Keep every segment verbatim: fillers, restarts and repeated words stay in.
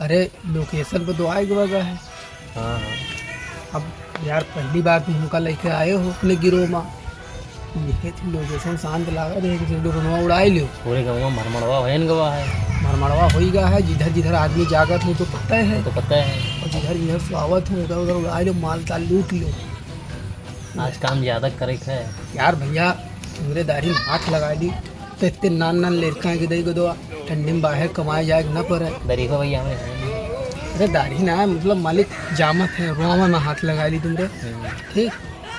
अरे, location पे तो आए गवा है। हाँ, हाँ। अब यार, पहली बार तुम हमका लेके आए हो अपने गिरोह में। ये थी location शांत लागा रहे कि ड्रोनवा उड़ाई लो। पूरे गाँव में मरमड़वा होएन गवा है। मरमड़वा होई गवा है, जिधर जिधर आदमी जागत हो तो पता है। तो पता है। और जिधर जिधर स्वावत हो, उधर उधर उड़ाई लो, माल ताल लूट लो। आज काम ज्यादा करे के है। यार भैया, तुमरे दाढ़ी में हाथ लगा ली, तो इतने नान नान लड़का के दे दो, ठंडी में बाहर कमाए जाए के ना पड़े। दरीफा भैया हमें है नहीं। अरे दाढ़ी ना है, मतलब मालिक जामत है, रोवा में हाथ लगा ली तुमरे। हम्म। ठीक,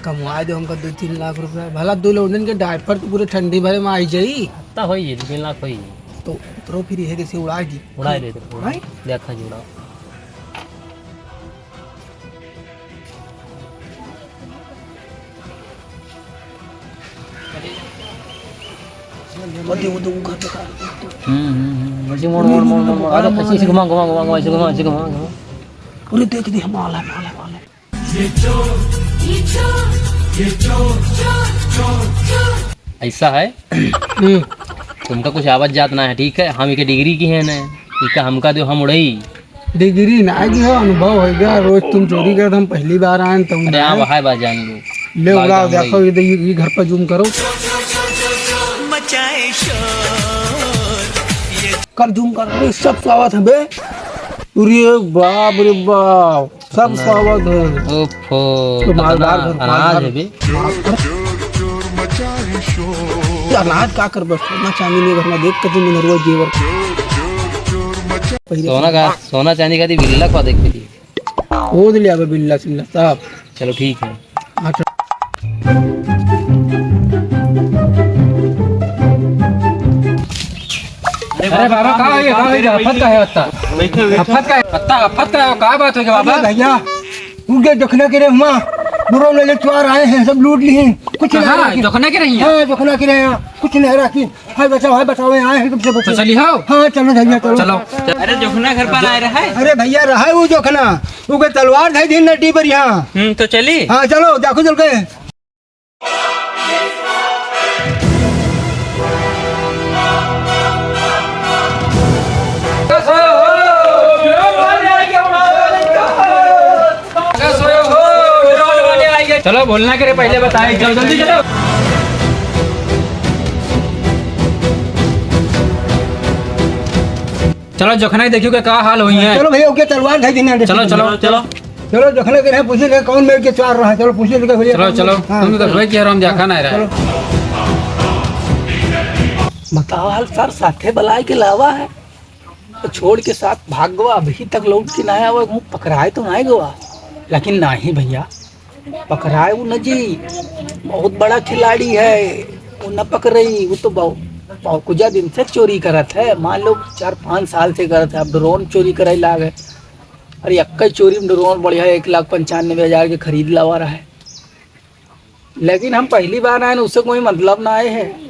कमवा दो हमका दो तीन लाख रुपया। भला दो लोगन के diaper तो पूरे ठंडी भरे में आई जाई। हत्ता होई, दो तीन लाख होई। तो उतरो फिर ये कैसे उड़ा दी? उड़ा दे, उड़ा। उड़ाई? देखा जी, उड़ाओ। वो दे, वो दे, वो घर पे खड़ा। हम्म, हम्म, हम्म। ऐसे मोड़, मोड़, मोड़, मोड़, मोड़। अरे, ऐसे, ऐसे घुमा, घुमा, घुमा, घुमा, ऐसे घुमा, ऐसे घुमा, घुमा। अरे, देख, देख, माल है, माल है, माल है। ऐसा है। हम्म। तुमका कुछ आवत जात ना है, ठीक है? हम एक डिग्री की है ना, इका हमका दो, हम उड़ई। डिग्री ना की हो, अनुभव हो गया। रोज तुम चोरी करत, हम पहली बार आए, तुम अरे, हाँ, ना वहाँ बात जान लो। ले बात उड़ाओ, जान देखो, लो। ये, ये, ये घर पर zoom करो। कर zoom कर, अरे, सब स्वावत है बे। अरे बाप रे बाप, सब स्वावत है। ओफो, तो मालदार घर, अनाज मालदार है बे। अनाज का कर बस, सोना चांदी नहीं करना, देख के तुम नरुआ जेवर। पहले सोना का, सोना चांदी का दी बिल्ला को देख के दी। खोद लिया बे बिल्ला सिल्ला साहब। चलो ठीक है। अच्छा। अरे बाबा, का है, का है, आफत का है अत्ता? बैठे हुए आफत का है अत्ता, आफत का है, का बात हो गया बाबा? अरे भैया, उनके जोखना के रहे हुआ, बुरो ले चुआर आए हैं, सब लूट ली हैं, कुछ नहीं कहाँ? राखी। जोखना के रही हैं? हाँ, जोखना के रहे हैं, कुछ नहीं राखी। हाय बचाओ, हाय बचाओ, यहाँ है तुमसे बचाओ। तो चली हो? हाँ, चलो भैया, चलो। चलो। अरे जोखना घर पर आए रहे? अरे भैया, रहा है वो जोखना, वो के तलवार धई दिन नटी पर यहाँ। हम्म, तो चली? हाँ, चलो, जाको चल के। चलो, बोलना के रे, पहले बताए, चलो, जल्दी चलो। चलो, जोखना ही देखियो के का हाल होई है। चलो भैया, ओके, तलवार धई दिन नटी पर। चलो, चलो, चलो। चलो, जोखना के रहे, पूछे ले कौन मेरे के चार रहा है। चलो, पूछे ले भैया। चलो, चलो, हाँ, तुम तो चलो। भाई के आराम देखा ना रहा है। चलो। बताओ हाल सर, साथे बलाए के लावा है, तो छोड़ के साथ भाग गवा, अभी तक लौट के ना आवा, वो पकड़ाए तो ना गवा, लेकिन नहीं भैया, पकड़ाए वो न जी, बहुत बड़ा खिलाड़ी है, वो न पकड़ई, वो तो बहु-, बहुकुजा दिन से चोरी करत है, मान लो चार पाँच साल से करत है, अब ड्रोन चोरी करे लाग है। अरे, यक्का चोरी में ड्रोन बढ़िया एक लाख पंचानवे हजार के खरीद लावा रहा है। लेकिन हम पहली बार आए न, उससे कोई मतलब ना आए है।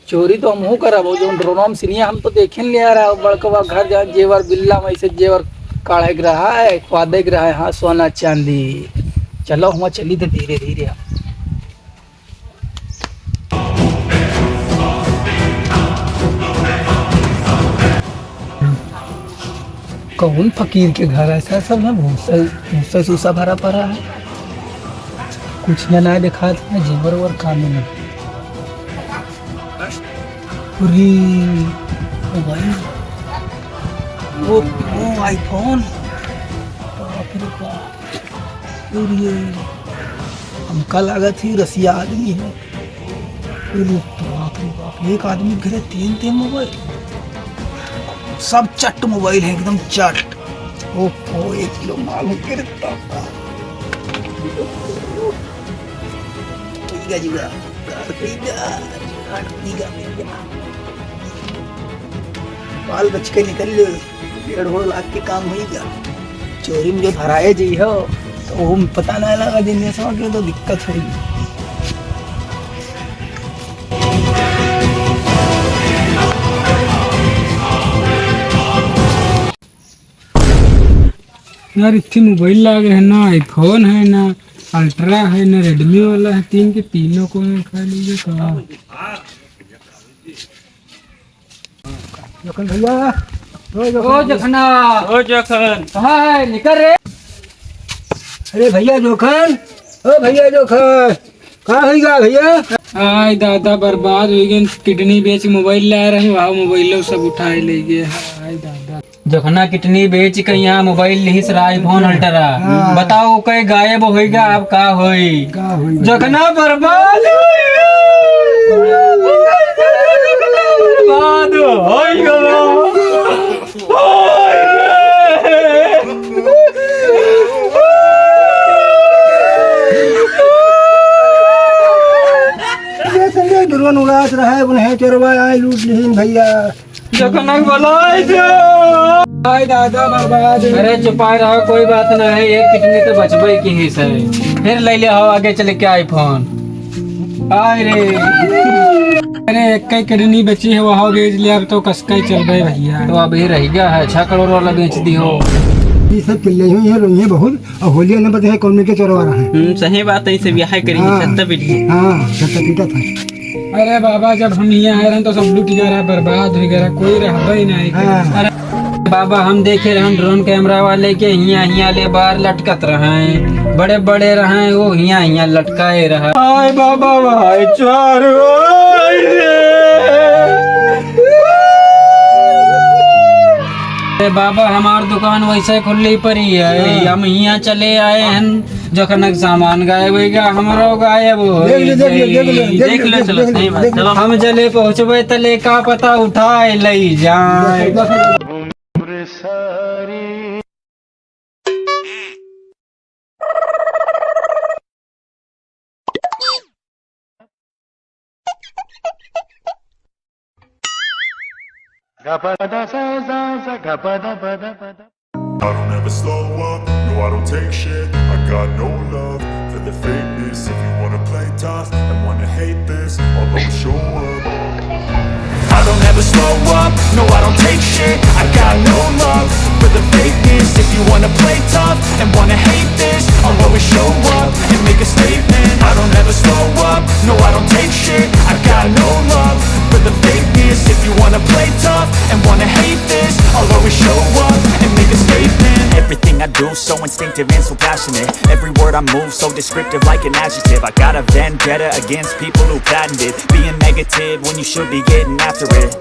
चोरी तो हमहू करब, वो जो ड्रोन में सिनिया हम तो देखे न लिया रहा, बड़कवा घर जहाँ जेवर बिल्ला में ऐसे जेवर काढ़े के रहा है, खोदे के रहा है, हाँ, सोना चांदी। चलो, हुआ चली तो धीरे धीरे हम। कौन फकीर के घर है? ऐसा सब ना भूसा, भूसा सूसा भरा पड़ा है, कुछ ना, ना दिखात है, जेवर ओवर काम में नहीं। अरे, ओ भाई, ओ, ओ iPhone, बाप रे बाप। अरे, हमका लागत ही रसिया आदमी है। अरे बाप रे बाप, एक आदमी के घरे तीन तीन मोबाइल, सब चट मोबाइल है, एकदम चट। ओप्पो, एक किलो माल हो गिरता। जुगाड़, जुगाड़, जुगाड़, जुगाड़। बाल बच के निकल लो, डेढ़ लाख के काम होई गया। चोरी में जो धराए जी हो, तो वो पता ना लगा, दिन में सो के तो दिक्कत होई। यार, इतने मोबाइल लागे है, ना iPhone है, ना Ultra है, ना Redmi वाला है, तीन के तीनों को मैं खा लीजिए, कहाँ? लखन भैया, ओ जोखन। ओ जोखन। ओ जोखन। कहाँ है? निकल रे। अरे भैया जोखन, ओ भैया जोखन, का होइगा भैया? आय दादा, बर्बाद होइ गए। किडनी बेच के मोबाइल लाए रहे, वहाँ मोबाइल सब उठाए ले गए। आय दादा। जोखना किडनी बेच के यहाँ मोबाइल लिहिस रहा, iPhone Ultra। हाँ। बताओ, कहीं गायब होइगा, अब का होई? का होई? जोखना बर्बाद होइगा। बर्बाद होइगा। संगे संगे दुल्हन उड़ास रहा है, उन्हें चोरवा आए लूट लिहिन भैया। जखनक बलाई दे। हाय दादा बर्बाद। अरे चुपाए रहो, कोई बात ना है, एक किडनी तो बचबे की ही सही। फिर ले ले हो आगे चल के iPhone। आय रे। अरे, एक ही किडनी बची है, वहाँ बेच लिया, अब तो कसका ही चल रहे भैया। तो अभी रह गया है, छह करोड़ वाला बेच दी हो। ये सब चिल्ले हुई है, रोई है बहुत, और होलिया न बचे है, कौन के चोरवा रहा है। हम्म, सही बात है, इसे ब्याह करेंगे, हाँ। छत्ता पीट के। हाँ, छत्ता पीटा था। अरे बाबा, जब हम यहाँ आए रहन तो सब लूट गया रहा, बर्बाद हो गया रहा, कोई रहबे ही नहीं करे। हाँ। अरे बाबा, हम देखे रहन drone camera वाले के हियाँ, हियाँ ले बार लटकत रहे, बड़े बड़े रहे, वो हियाँ, हियाँ लटकाए रहा। हाय बाबा, भाई चार, हाय रे। अरे बाबा, हमार दुकान वैसे खुली पड़ी है, हाँ। हम हियाँ चले आए हैं, जखनक सामान गायब होइगा, हमरो गायब हो देख ले, देख ले, देख ले, जाई। देख ले, देख ले, देख ले, चलो, देख ले, सही बात, देख ले। चलो। हम जले पहुँचबे तले का पता उठाए लई जाए। देख ले, देख ले। I don't ever slow up, no, I don't take shit. I got no love for the fakeness. If you wanna play tough and wanna hate this, I'll always show up. I don't ever slow up, no, I don't take shit. I got no love for the fakeness. If you wanna play tough and wanna hate this, I'll always show up and make a statement. I don't ever slow up, no, I don't take shit. I got no love for the fakeness. If you wanna play tough and wanna hate this, I'll always show up and make a statement. Everything I do so instinctive and so passionate. Every word I move so descriptive like an adjective. I got a vendetta against people who patented being negative when you should be getting after it.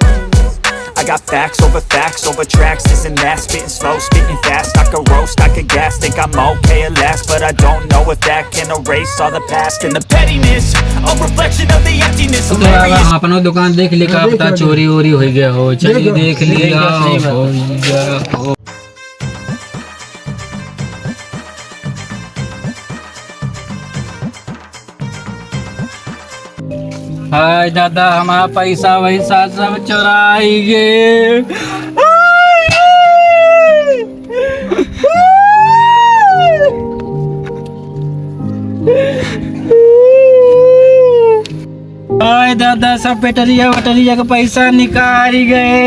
I got facts over facts over tracks, this and that, spitting slow, spitting fast. I could roast, I could gas, think I'm okay at last, but I don't know if that can erase all the past and the pettiness, a reflection of the emptiness. तो अब हम अपनो दुकान देख ली, का पता चोरी वोरी हो गया हो, चलिए देख लिया हो। हाय दादा, हमारा पैसा वैसा सब चोराई गे। हाय दादा, सब पेटरिया वटरिया के पैसा निकाल गए।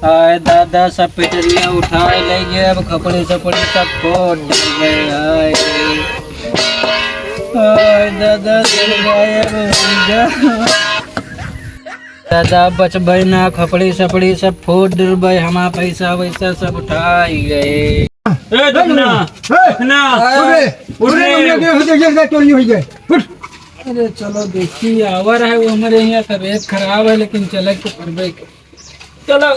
हाय दादा, सब पेटरिया उठाए ले गए, अब खपड़ी सपड़ी सब फोड़ डाल गए। हाय, हाय दादा, सब गायब हो गया। दादा, बचबे ना, खपड़ी सपड़ी सब फोड़ डरबे, हमार पैसा वैसा सब उठाई गए। ए, देखना, ए, देखना। अबे, उठ रे, उठ रे। उठ रे, उठ रे, चोरी हो गए। उठ। अरे, चलो देखी, आवर है वो हमारे यहाँ, तबीयत खराब है, लेकिन चले के पड़बे के। चलो।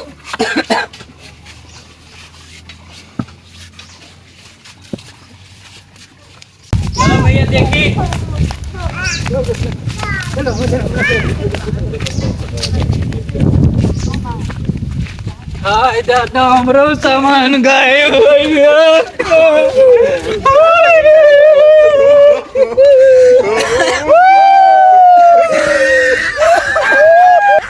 चलो भैया, देखी। हाय दादा, हमरो सामान गायब हो गया।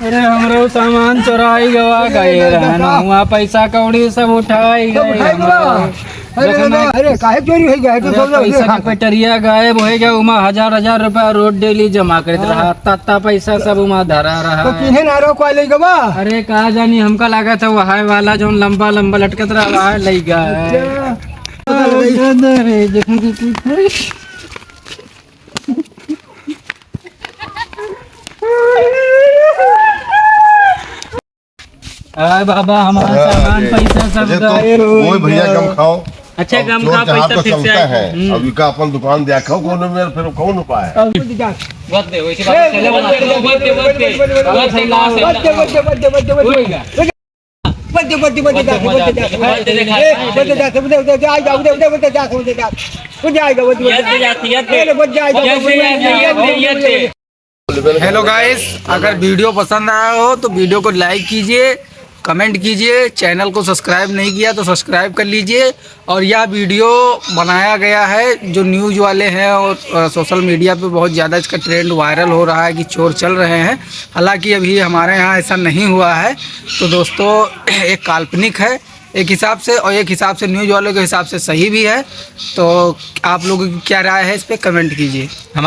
अरे, हमरो सामान चोराई गवा गए रहन, हुआ पैसा कौड़ी सब उठाई गए हमरो। अरे दादा, अरे काहे चोरी हो गया? तो अरे सब लोग पैसा देखा। के पेटरिया गायब हो गया, उमा हजार हजार रुपया रोज डेली जमा करत रहा, तत्ता पैसा सब उमा धरा रहा। तो किन्हें ना रोको ले गवा? अरे का जानी, हमका लागत है वहाय वाला जौन लंबा लंबा लटकत रहा, वहाय ले गया है। अच्छा। ओ दादा रे, देखो तो कुछ है। अरे बाबा, हमारा सामान, पैसा सब गायब हो गया। ओए भैया, गम खाओ। अच्छा, अब गम खाओ, पैसा फिर से आएगा। हम्म। अब इनका अपन दुकान दिया खाओ, कौन मेर फिर कौन उपाय है? अब मत दे, वैसे बात चले, मत दे, मत दे, मत दे। Hello guys, अगर video पसंद आया हो तो video को like कीजिए, comment कीजिए, channel को subscribe नहीं किया तो subscribe कर लीजिए। और यह video बनाया गया है जो news वाले हैं और, अ, social media पे बहुत ज़्यादा इसका trend viral हो रहा है कि चोर चल रहे हैं। हालांकि अभी हमारे यहाँ ऐसा नहीं हुआ है। तो दोस्तों, एक काल्पनिक है एक हिसाब से, और एक हिसाब से news वालों के हिसाब से सही भी है। तो आप लोगों की क्या राय है इस पे, comment कीजिए।